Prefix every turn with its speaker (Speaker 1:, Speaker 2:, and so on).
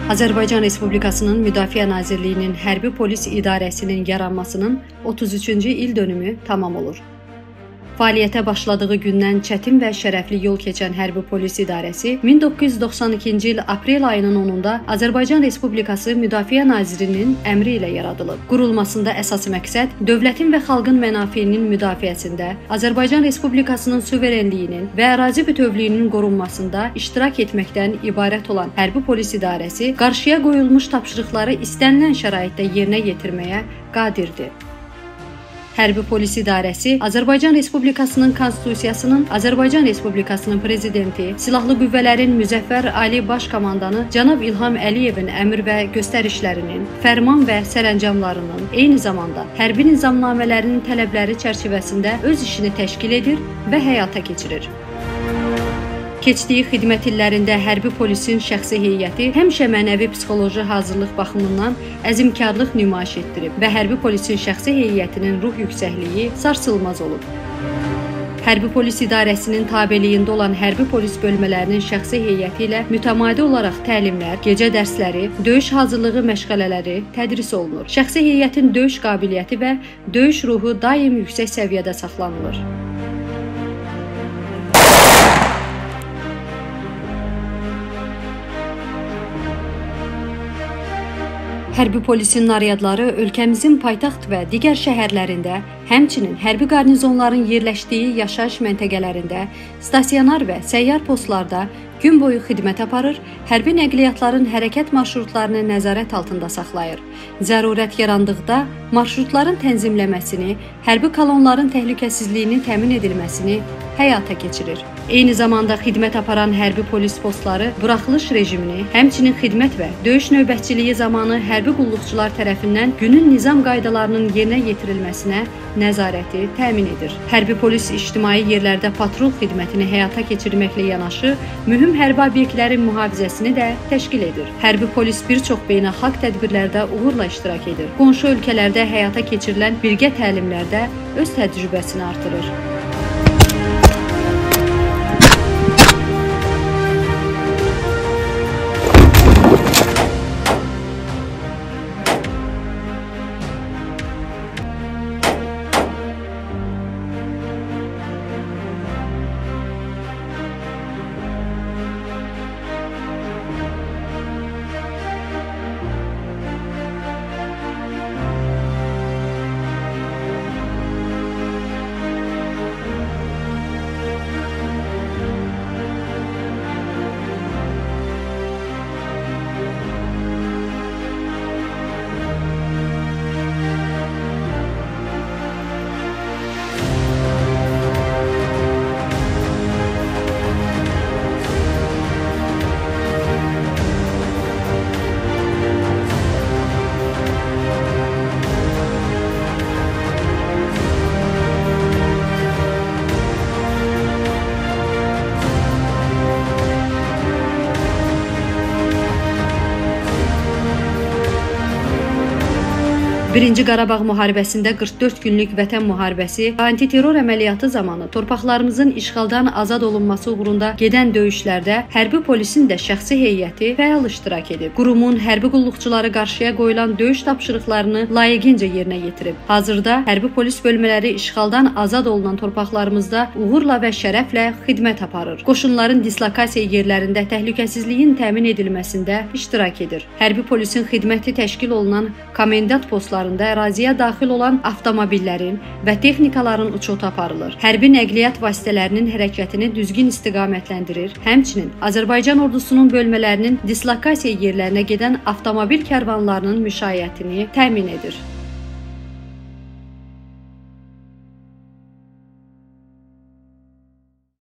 Speaker 1: Azərbaycan Respublikasının Müdafiə Nazirliyinin Hərbi Polis İdarəsinin yaranmasının 33-cü il dönümü tamam olur. Fəaliyyətə başladığı gündən çətin və şərəfli yol keçən Hərbi Polis İdarəsi 1992-ci il aprel ayının 10-da Azərbaycan Respublikası Müdafiə Nazirinin əmri ilə yaradılıb. Qurulmasında əsas məqsəd dövlətin və xalqın mənafeyinin müdafiəsində, Azərbaycan Respublikasının suverenliyinin və ərazi bütövlüyünün qorunmasında iştirak etməkdən ibarət olan Hərbi Polis İdarəsi qarşıya qoyulmuş tapşırıqları istənilən şəraitdə yerinə yetirməyə qadirdir. Hərbi Polis İdarəsi Azərbaycan Respublikasının Konstitusiyasının, Azərbaycan Respublikasının Prezidenti, Silahlı Qüvvələrin Müzəffər Ali Baş Komandanı cənab İlham Əliyevin əmr və göstərişlərinin, fərman və sərəncamlarının, eyni zamanda hərbi nizamnamələrinin tələbləri çərçivəsində öz işini təşkil edir və həyata keçirir. Keçdiyi xidmət illərində hərbi polisin şəxsi heyəti həmişə mənəvi psixoloji hazırlıq baxımından əzmkarlıq nümayiş etdirib və hərbi polisin şəxsi heyətinin ruh yüksəkliyi sarsılmaz olub. Hərbi Polis İdarəsinin tabeliyində olan hərbi polis bölmələrinin şəxsi heyəti ilə mütəmadi olaraq təlimlər, gecə dərsləri, döyüş hazırlığı məşğələləri tədris olunur. Şəxsi heyətin döyüş qabiliyyəti və döyüş ruhu daim yüksək səviyyədə saxlanılır. Hərbi polisin naryadları ölkəmizin paytaxt və digər şəhərlərində, həmçinin hərbi qarnizonların yerləşdiyi yaşayış məntəqələrində, stasionar və səyyar postlarda gün boyu xidmət aparır, hərbi nəqliyyatların hərəkət marşrutlarını nəzarət altında saxlayır. Zərurət yarandıqda marşrutların tənzimləməsini, hərbi kolonların təhlükəsizliyinin təmin edilməsini həyata keçirir. Eyni zamanda xidmət aparan hərbi polis postları buraxılış rejimini, həmçinin xidmət və döyüş növbətçiliyi zamanı hərbi qulluqçular tərəfindən günün nizam qaydalarının yerinə yetirilməsinə nəzarəti təmin edir. Hərbi polis ictimai yerlərdə patrul xidmətini həyata keçirməklə yanaşı, mühüm hərbi obyektlərin mühafizəsini də təşkil edir. Hərbi polis bir çox beynəlxalq tədbirlərdə uğurla iştirak edir. Qonşu ölkələrdə həyata keçirilən birgə təlimlərdə öz təcrübəsini artırır. Birinci Qarabağ müharibəsində 44 günlük vətən müharibəsi, antiterror əməliyyatı zamanı torpaqlarımızın işğaldan azad olunması uğrunda gedən döyüşlərdə hərbi polisin də şəxsi heyəti fəal iştirak edib. Qurumun hərbi qulluqçuları qarşıya qoyulan döyüş tapşırıqlarını layiqincə yerinə yetirib. Hazırda hərbi polis bölmələri işğaldan azad olunan torpaqlarımızda uğurla və şərəflə xidmət aparır. Qoşunların dislokasiya yerlərində təhlükəsizliyin təmin edilməsində iştirak edir. Hərbi polisin xidməti təşkil olunan komendant postlarında əraziyə daxil olan avtomobillərin və texnikaların uçotu aparılır. Hərbi nəqliyyat vasitələrinin hərəkətini düzgün istiqamətləndirir. Həmçinin Azərbaycan ordusunun bölmələrinin dislokasiya yerlərinə gedən avtomobil kərvanlarının müşayiətini təmin edir.